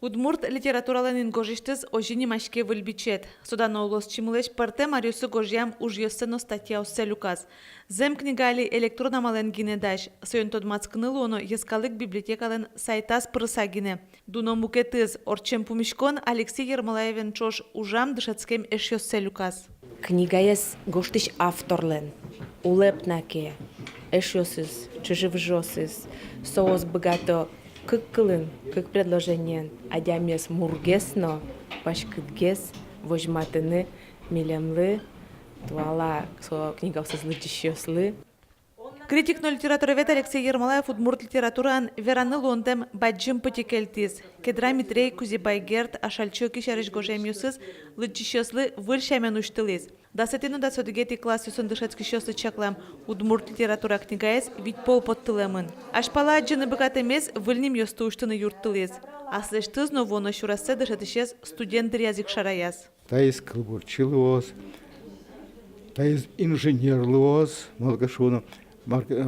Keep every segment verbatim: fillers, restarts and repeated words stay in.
Удмурт литературалэн инкожысьтыз озьы нимаське выль бичет. Со дано улосчимылэсь пӧртэм аръёсы гожъям ужъёссэ но статьяоссэ люказ. Зэм, книга али электрон амалэн гинэ дась, соин тодматскыны луоно йӧскалык библиотекалэн сайтаз пырыса гинэ. Дуно мукетыз: ортчем пумиськон Алексей Ермолаевен ӵош ужам, дышетскем эшъёссэ люказ. Книгаез гожтӥсь авторлэн улэп на ке эшъёсыз, чыжы-выжыосыз, соос быгато кык кылын, кык предложениен адямиез мургес но паськытгес возьматыны милемлы, туала со книгаосыз лыдӟисьёслы. Критик но литературовед Алексей Ермолаев удмурт литератураын вераны луонтэм бадӟым пытьы кельтӥз. Кедра Митрей, Кузебай Герд, Ашальчи Оки сярысь гожъямъёсыз лыдӟисьёслы выль сямен усьтылӥз. Дасэтӥ но дас одӥгетӥ классъёсын дышетскисьёслы чаклам удмурт литература книгаез вить пол поттылэмын. Азьпала адӟыны быгатэмез выль нимъёсты усьтыны юрттылӥз. Аслэсьтыз но вуоно сюрессэ дышетӥсез студент дыръяз ик шараяз. Таиз кылбурчи луоз, таиз инженер луоз, малы ке шуоно, марке-, э,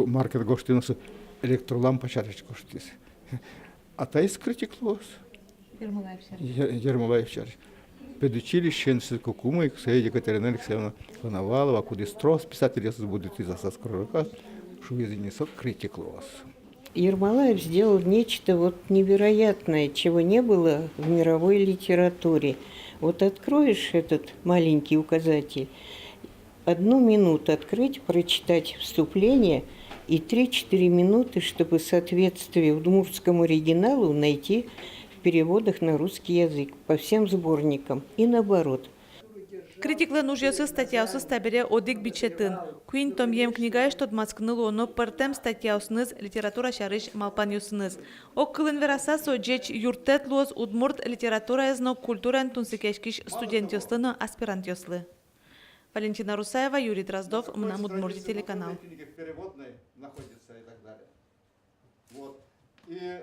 маркет гожтӥз но, со электролампа сярысь гожтӥз. А таиз критик луоз. Ермолаев сярысь. Е-, Ермолаев сярысь. Педучилищеын сое ик укмыс, сое Екатерина Алексеевна Коновалова, кудӥз трос писательёсыз будэтӥз аслаз кружоказ, шуиз ини, со критик луоз. Ермолаев сделал нечто вот невероятное, чего не было в мировой литературе. Вот откроешь этот маленький указатель, одну минуту открыть, прочитать вступление и три-четыре минуты, чтобы соответствие удмуртскому оригиналу найти в переводах на русский язык по всем сборникам и наоборот. Критиклэн ужъёсыз, статьяосыз табере одӥг бичетын. Куинь томъем книгаысь тодматскыны луоно пӧртэм статьяосыныз, литература сярысь малпанъёсыныз. Ог кылын вераса, со ӟеч юрттэт луоз удмурт литератураез но культураен тунсыкъяськись студентъёслы но аспирантъёслы. Валентина Русаева, Юрий Дроздов, «Мынам Удмуртие» телеканал. Вот. И